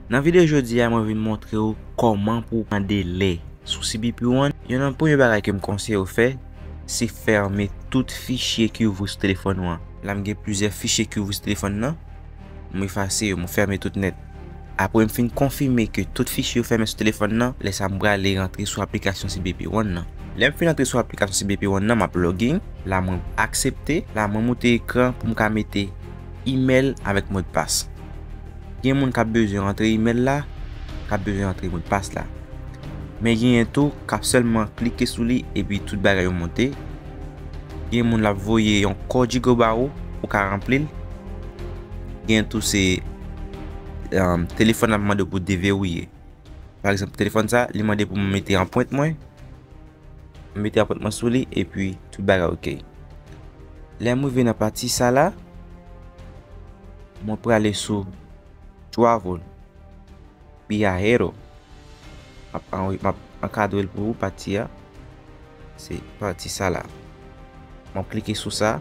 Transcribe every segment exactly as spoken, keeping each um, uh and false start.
Nan videyo jodi a, mwen vin montre w kòman pou w mande lè sou C B P One. Youn nan premye bagay ke m konseye w fè, se fèmen tout fichye ki ouvri sou telefòn ou an. La m gen plizyè fichye ki ouvri sou telefòn nan. M efase yo, m fèmen tout nèt. Apre m fin konfime ke tout fichye yo fèmen sou telefòn nan, lè sa m prale rantre sou aplikasyon C B P One nan. Lè m fin rantre sou aplikasyon C B P One nan, m ap login. La mwen aksepte. La mwen moute ekran pou m ka mete imèl avèk modpas. Gen moun k ap bezwen rantre imèl la, k ap bezwen rantre modpas la. Men genyen tou k ap sèlman klike sou li epi tout bagay yo monte. Gen moun l ap voye yon kòdigo ba ou, ou ka ranpli l. Gen tou se, um, telefòn ap mande w pou deverouye. Pa egzanp, telefòn sa, li mande pou m mete anprent mwen. M mete anprent mwen sou li epi tout bagay oke. Lè m rive nan pati sa la, mwen prale sou Travel Viajero. M ap anri-, m ap ankadre l pou ou, pati a. Se pati sa la. Mwen klike sou sa.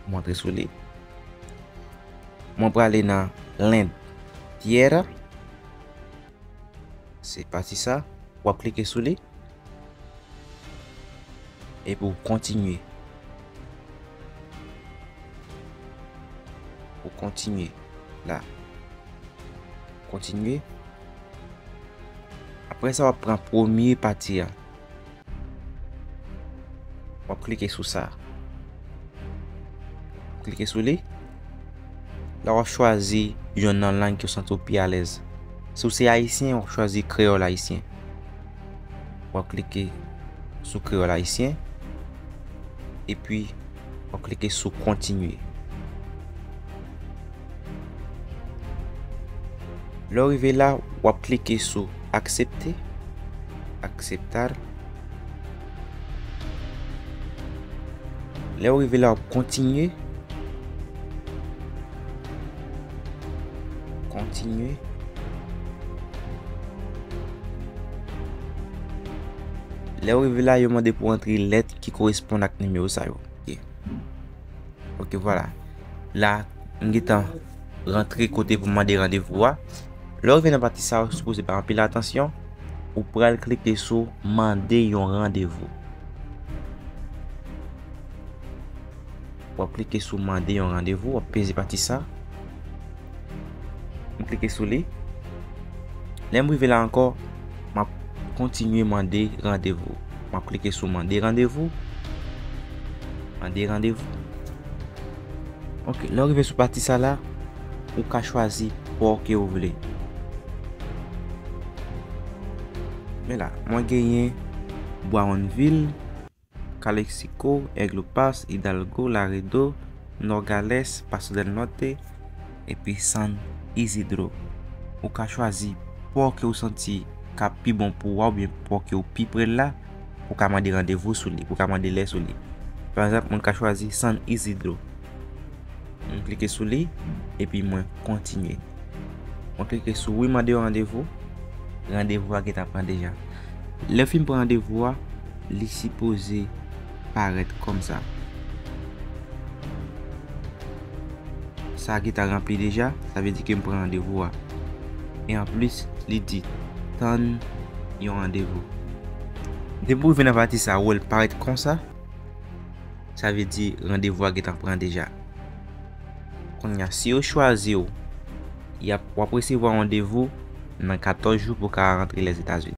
Mwen antre sou li. Mwen prale nan Lend Tierra. Se pati sa. W ap klike sou li. Epi w kontinye. Ou kontinye la. Kontinye. Apre sa, w ap pran premye pati a. W ap klike sou sa. Klike sou li. La w ap chwazi youn nan lang ke w santi w pi alèz. Si w se ayisyen, w ap chwazi kreyòl ayisyen. W ap klike sou kreyòl ayisyen. Epi, w ap klike sou kontinye. Lè w rive la, w ap klike sou aksepte. Akseptar. Lè w rive la, w ap kontinye. Kontinye. Lè w rive la, yo mande pou w antre lèt ki koresponn ak nimewo sa yo. Ok. Ok, vwala. La, m gentan rantre kote pou m mande randevou a. Lè w rive nan pati sa, ou sipoze bay anpil atansyon. Ou pral klike sou mande yon randevou. W ap klike sou mande yon randevou, w ap peze pati sa. M klike sou li. Lè m rive la ankò, m ap kontinye mande randevou. M ap klike sou mande randevou. Mande randevou. Ok, lè w rive sou pati sa la, ou ka chwazi pò ke w vle. Men la, mwen genyen Brownsville, Calexico, Eagle Pass, Hidalgo, Laredo, Nogales, Paso del Norte, epi San Isidro. Ou ka chwazi pò ke w santi k ap pi bon pou ou a oubyen pò ke w pi pre l la, pou w ka mande randevou sou li, pou w ka mande lè sou li. Pa egzanp, mwen ka chwazi San Isidro. Mwen klike sou li, epi mwen kontinye. Mwen klike sou wi, mande yon randevou. Randevou a gentan pran deja. Lè w fin pran randevou a, li sipoze parèt kòmsa. Sa gentan ranpli deja, sa vle di ke m pran randevou a. E anplis, li di, tann yon randevou. Depi w rive nan pati sa, ou wè l parèt konsa. Sa vle di randevou a gentan pran deja. Kounye a, si yo chwazi w, y ap, w ap resevwa randevou nan katòz jou pou w ka rantre Lèzetazini.